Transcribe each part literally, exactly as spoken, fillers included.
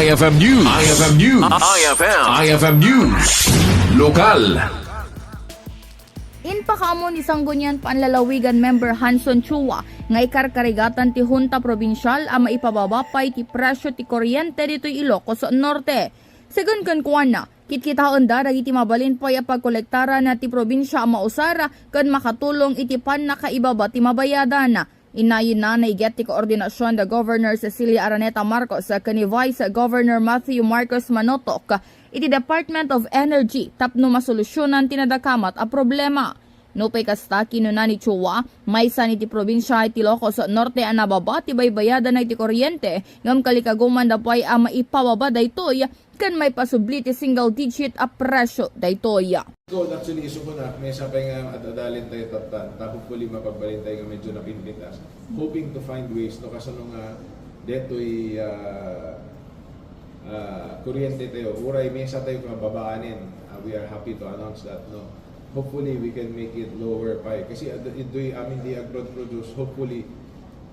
I F M News. I F M News. I F M. I F M News. Lokal. Impakaammo ni Sangguniang Panlalawigan member Hanson Chua nga ikarkarigatan ti Hunta Probinsial a maipababa pay ti presyo ti kuryente ditoy Ilocos Norte. Segun kenkuana, kitkitaenda dagiti mabalin pay a pagkolektaran ti probinsia a mausar ken makatulong iti pannakaibaba ti mabayadan. Innayon na naiget ti koordinasion da Governor Cecilia Araneta Marcos ken ni Vice Governor Matthew Marcos Manotok iti Department of Energy tapno masolusionan ti nadakamat a problema. Nupay kasta, kinuna ni Chua, maysa iti probinsia iti Ilocos Norte a nababa ti baybayadan iti kuryente, ngem kalikaguman da pay a maipababa daytoy ken maipasubli ti single digit a presyo daytoy. Gold, actually, isu ko na, maysa pay nga ad-adalen tayo, ta, ta, ta hopefully mapagbalin tayo nga medyo napinpitas. Hoping to find ways, no, kasano nga detoy, ah, ah, kuryente tayo, uray maysa tayo nga babaanen. Ah, we are happy to announce that, no. Hopefully, we can make it lower pa eh. Kasi ad-, ito'y amin di agproduce, hopefully,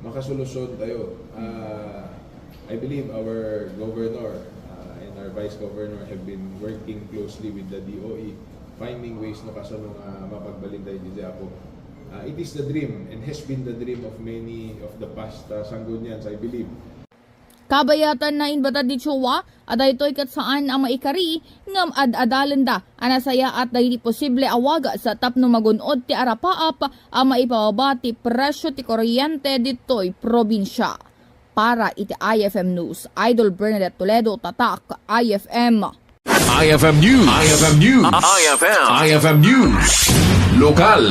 makasolusyon tayo. Ah, I believe our governor, ah, and our vice governor have been working closely with the D O E, finding ways no kasano nga mapagbalin tayo didi Apo. Ah, it is the dream and has been the dream of many of the past, ah, Sanggunians, I believe. Kabayatan na inbatad ni Chua a daytoy ket saan a maikari ngem ad-adalenda a nasayaat dagiti posible a wagas tapno magun-od ti arapaap a maipababa ti presyo ti kuryente ditoy probinsia. Para iti I F M News, Idol Bernadette Toledo, Tatak I F M. I F M News. I F M News. I F M. I F M News. Lokal.